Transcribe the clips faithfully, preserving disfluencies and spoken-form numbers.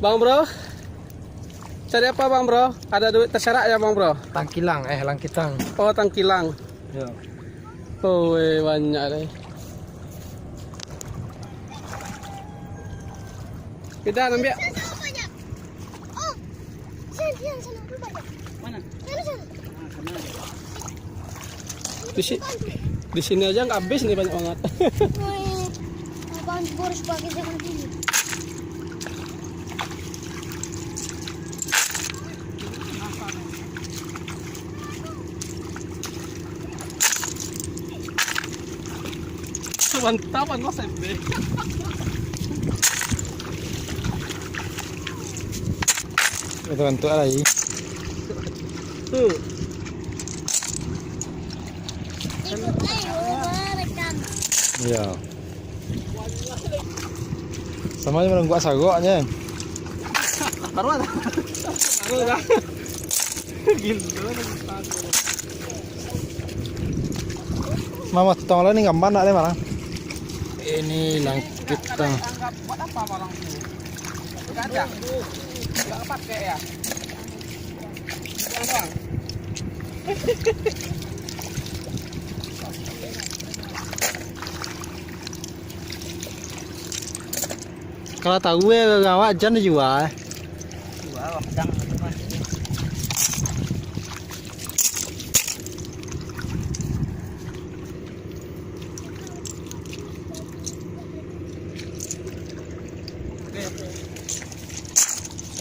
Bang Bro, cari apa Bang Bro? Ada duit terserak ya Bang Bro? Tangkilang, eh, langkitang. Oh, tangkilang. Ya. Oh, weh, banyak deh. Kita ambil. Oh, sana, sana, sana, banyak. Mana? Sana, sana. Di si-, di sini aja nggak habis nih, banyak banget. Woi, abang boros pakai jangan dulu. Mantap, anu, S M B. Itu bantuk lagi. Tuh. Iya. Samo aja manunggu sagoknyo. Baru ada. Baru ada. Gila. Mama tong lah ni gambar nak deh marah. Ini langkitang. Anggap buat apa barang tu? Enggak ada. Enggak pakai ya. Kalau tahu eh, awak jan jual. Jual, wak pedang tu kan.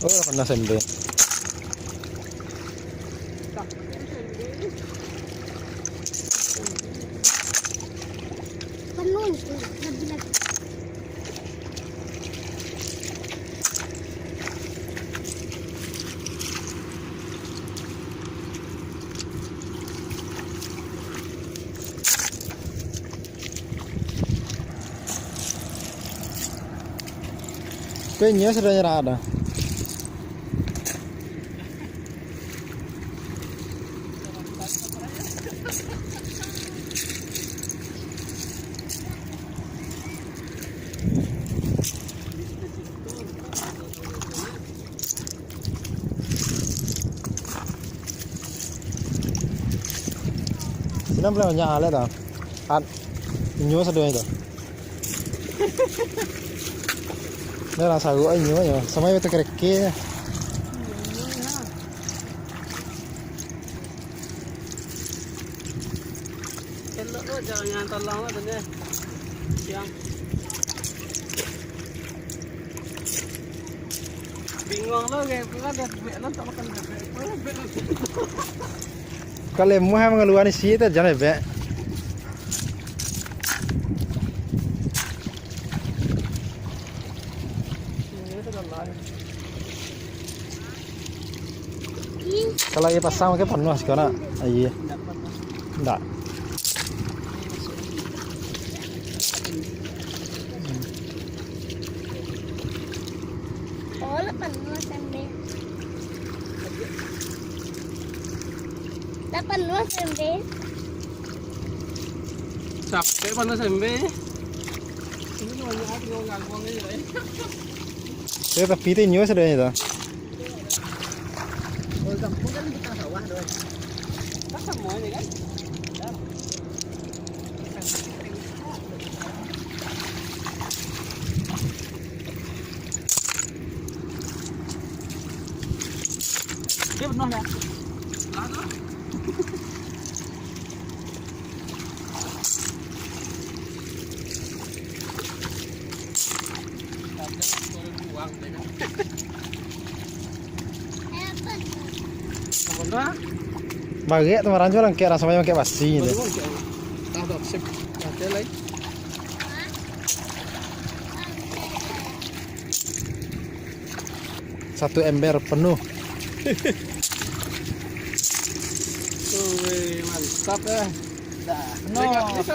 Oh, lah pernah sendiri. Penuh, lebih lagi. Kayaknya sudah nyerah dah. Sinan paling banyak alat dah. At, inyo sadonyo tu. Dah lah, saruk inyo nyo. Samo itu kereke. Elok tu, jangan, jangan tolong lah, tadi. Siang. Bingung lah, kayak apa kan, dah bebek lah, tak makan bebek. Apa bebek lah? Kalau muah mangaluan isi tu, jangan bebek. Kalau aia pasang, mungkin panuah siko nak. Aia. Ndak. Oh, lah panuah S M B. Lah panuah S M B. Capek panuah S M B. Ini banyak aja orang gangguan aja, eh. Tapi tu inyo sadonyo tu. Kalau gampang kan kita sawah doh. Kan samo aja kan? Dia penuh dah. Lah tu. Barek tu marah juo langkek, rasa macam langkek basi tu. Satu ember penuh. Wih, mantap, eh. Dah. No. Ini habis